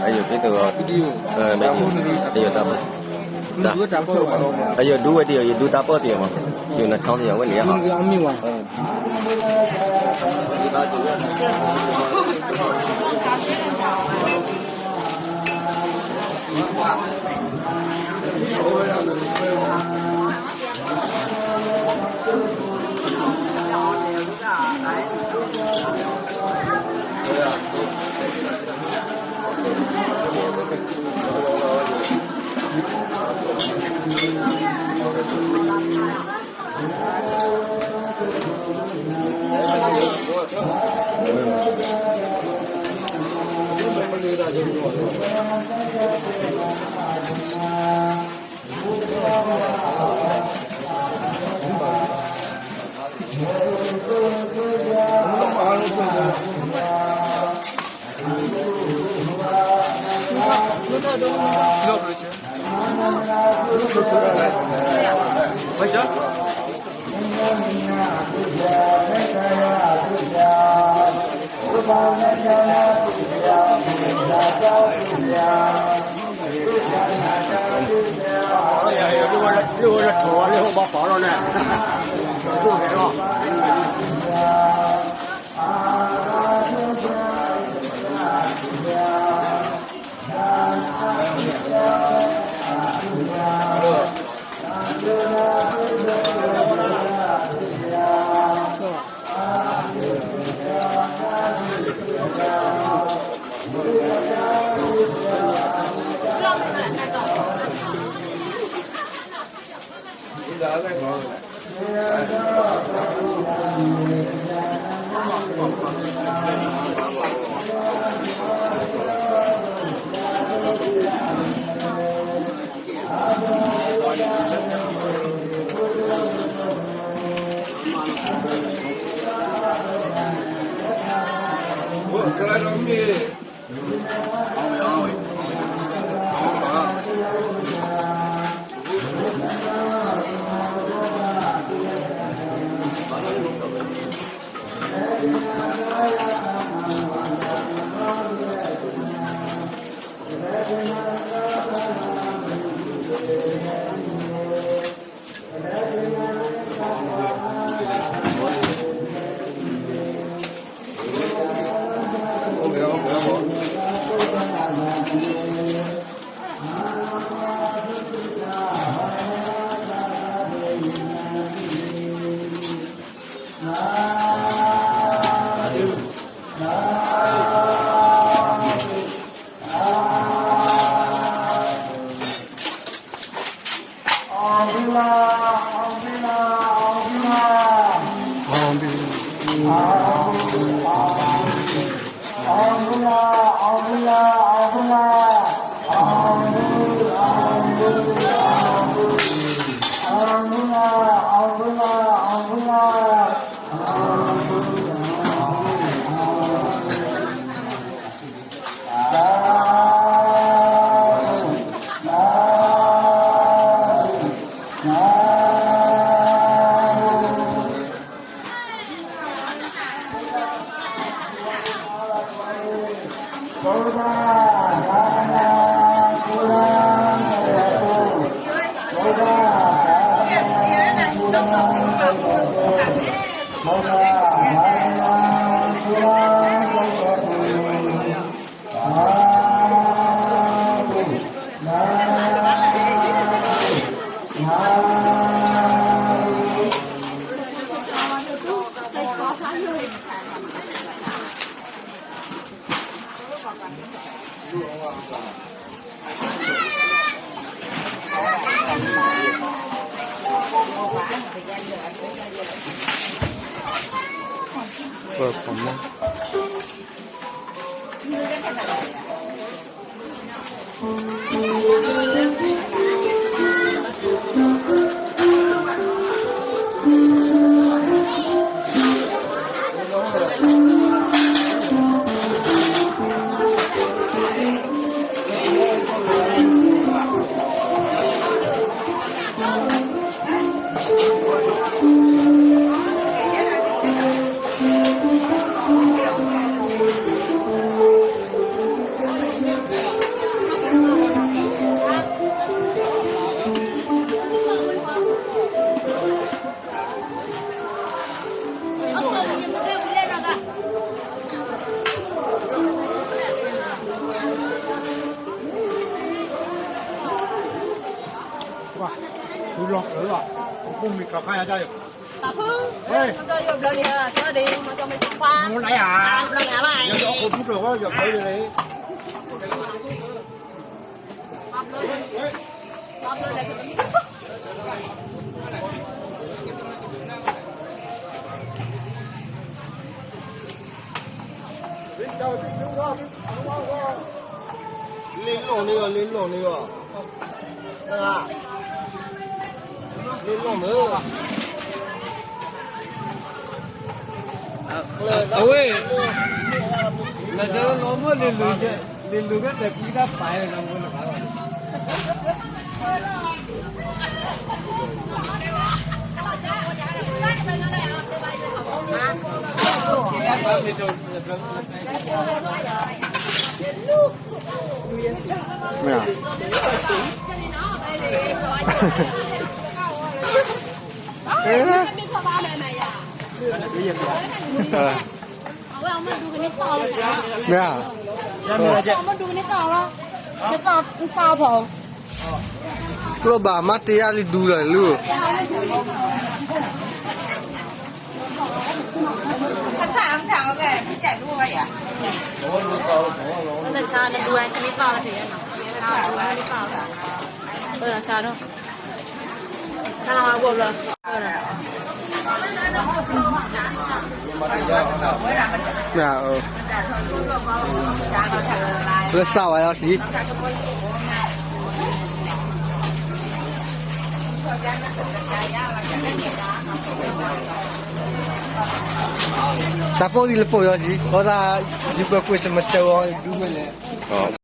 အယိာ်ဖဲတဂီၤ, အယိာ်တၢ်ပၢၢ်, အယိာ်ဒူဝဲတယိာ်, ယဒူတၢ်ပၢၢ်တယိာ်မး, ယိာ်နဆီတယိာ်ဝဲန့ၣ်, မ့ၢ်ဝဲ, လီၤကျၢၤလီၤ, ဖိမုၣ်ခါခါယၤတၢ်ယီၤ, ဟဲ, မၤကီၢ်ယီၤဘျီန့ၣ်, မၤကီၢ်မ့ၢ်တဖၣ်, မူလၢယၤ, ယီၤခိၣ်ထူကျၢၤဝဲ ယီၤကျၢၤယၤလံ, လ့လိာ်န့ၢ်အီၤ လ့လိာ်န့ၢ်အီၤ, လ့လိာ်မ့ၢ်, အဝဲ, လၢလီၤမၢ်လ့လိာ်, လ့လိာ်ကဲတၢ်ကွံတၢ်ပာ်လီၤမၢ်လၢၤဘၣ်လီၤ. မ့ၢ်ဧါ, မ့ၢ်ဧါ, ကျိဘၣ်မၤတ့ၢ်ယၤလံဒူလီၤလၢ လၢစၢ်ဝဲလီၤစံး, တၢ်ပိာ်သံလၢပိာ်ယီၤစံး, အဝဲဒၣ်, ယပှဲၤကွံာ်စမတၢ်အီၤဒူဝဲလဲၣ်.